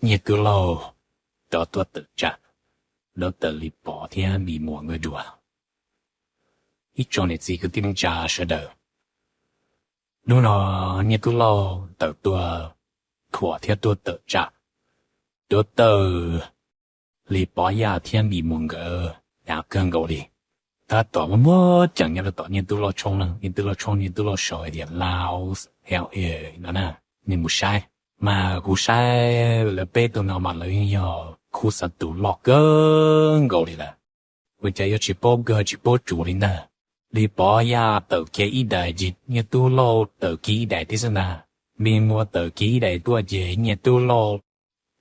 Nyiaj Tub Lauj rov tuaj tawm tsam Doctor Lis Pov thiab Lis Muas nkawd dua. Ib tsoom niam txiv kwv tij neej tsa sawv daws, hnub no Nyiaj Tub Lauj tawm tuaj thuam thiab tuaj tawm tsam Doctor Lis Pov Yaj thiab Lis Muas nkawd hnyav kawg nkaus li. Tab tom muaj muaj ceem nyob rau tom Nyiaj Tub Lauj tshoob na, Nyiaj Tub Lauj tshoob, Nyiaj Tub Lauj sau tias Laos Health Aid no na, nej mus saib. Mas kuv saib lawv peb tug no mas lawv yeej yog khub xav tus loj kawg nkaus li lawm. Ua cas yuav tsis paub kawg tsis paub tsum li ntag. Lis Pov Yaj tawm kiag ib daim ces Nyiaj Tub Lauj tawm kiag ib daim thiab xwb ntag. Lis Muas tawm kiag ib daim tuaj ces Nyiaj Tub Lauj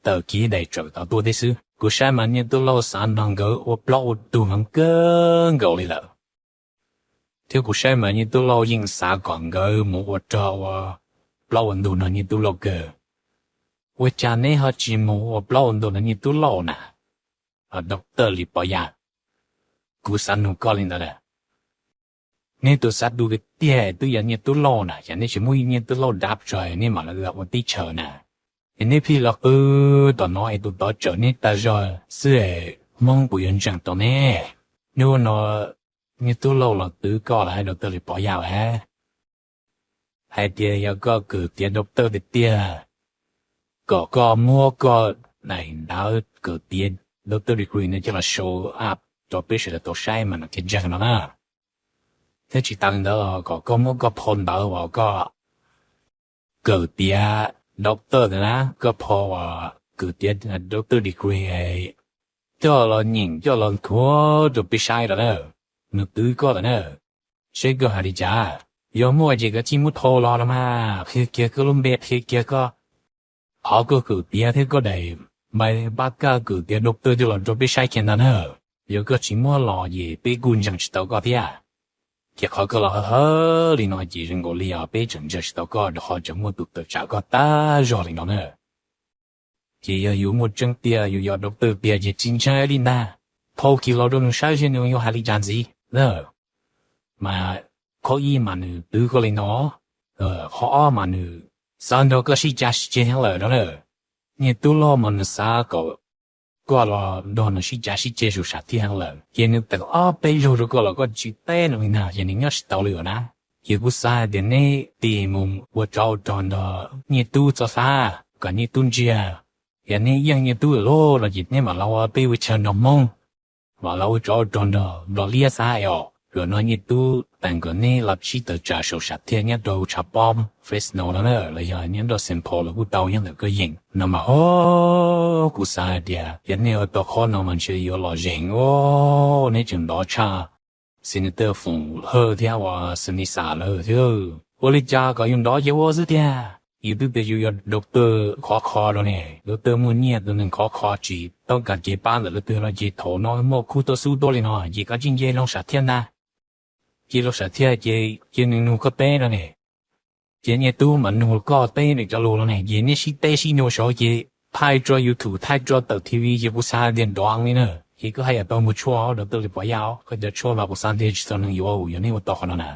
tawm kiag ib daim tseem tau tuaj thiab xwb. Kuv saib mas Nyiaj Tub Lauj xav nrog nkawd ua plaub ua ntug heev kawg nkaus li lawm. Thiab kuv saib mas Nyiaj Tub Lauj yeej xav kom nkawd mus ua rog ua plaub ua ntug nrog Nyiaj Tub Lauj kawg. Ua cas neb ho tsis mus ua plaub ua ntug nrog Nyiaj Tub Lauj na? Doctor Lis Pov Yaj, kuv xav nug koj li ntawd lawm. Neb tus xav tus tiag tiag twb yog Nyiaj Tub Lauj na, yog neb tsis muab Nyiaj Tub Lauj dab tso neb mam li ua teb chaws na. Es neb pheej los qw tom no es tus tod tsawm neb tag zog xwb es Hmoob puas yuav ntseeg tau ne? Hnub no Nyiaj Tub Lauj los twv koj lawm, Doctor Lis Pov Yaj lawm, hais tias yog koj kawm tiav doctor tiag tiag, kom koj muab koj daim ntawv kawm tiav doctor degree no coj los show up rau peb sawv daws tau saib mas nws thiaj ntseeg no na. Thiab tsis tas li ntawd los kom koj muab koj phau ntawv uas koj kawm tiav doctor ntawd na, koj phau uas kawm tiav doctor degree coj los nyeem coj los nthuav rau peb saib los na, nws twv koj lawm na. Seb koj hais li cas, yog muaj ces koj cia li muab thau los los mas qhia kiag koj lub npe, qhia kiag koj qhov koj kawm tiav thiab koj daim npav pab koj kawm tiav doctor coj los rau peb saib kiag ntag na. Yog koj tsis muab los ces peb kuj ntseeg tsis tau koj thiab. Ces qhov koj los hawb hawb li no ces zoo nkaus li os peb tseem ntseeg tsis tau koj rau qhov tseem muaj tus tawm tsam koj tag zog li no na. Ces yog yus muaj tseeb tiag yus yog doctor tiag ces tsis ntshai li ntag. Phau kiag los rau nws saib seb nws yuav hais li cas ntxiv na. Mas qhov ib mas nws twv koj li no, qhov ob mas nws xav nrog koj sib cav sib ceg heev lawm no na. Nyiaj Tub Lauj mas nws xav kom koj los nrog nws sib cav sib ceg saum sam thiaj heev lawm, ces nws tawm ob peb zaug rau koj los koj tsis teb nws li ntag ces nws nyob tsis tau li os na. Ces kuv xav hais tias neb tig mus ua tsov ua rog nrog Nyiaj Tub txoj xab kom Nyiaj Tub ntsiag. Yog neb yeej Nyiaj Tub lawm lauj no ces neb mam los ua peb ua chaw nrog Hmoob, mam los ua tsov ua rog nrog Nplog Liab xab os. Zaum no Nyiaj Tub teem kom neb los sib tawm tsam saum sam thiaj nyob rau tshav pob Fresno no na, los yog nyob rau Saint Paul los kuj tau, nyob ntawm koj yeem no mas ho kuv xav hais tias yog nej ua tau qhov no mas ntshe yuav lom zem os, neb tseem nrov tshaj Senator Foom Hawj thiab uas Sunisa lawm thiab. Ua li cas kom yus nrov ces ua xwb tiag. Yus twb tias yus yog doctor khov kho rau ne, doctor muaj nyiaj tus neeg khov kho tsis tau kam kev pab ntawm leej twg no ces thaum no muaj khub tuaj xub tuaj li no ces koj cia li nce loo sam thiaj ntag. Ces loo sam thiaj ces cia nws nug koj teb no ne. Ces Nyiaj Tub mas nug koj teb nws cov lus no ne, ces neb sib teb sib nug saud ces thaij rau YouTube thaij rau tawm T V ces kuv xav tias nrov li na. Ces koj haj yam tau mus tshuaj doctor Lis Pov Yaj, koj cov tshuaj mas kuv xav tias tsis txog neeg yuav, yog neb ua tau qhov no na.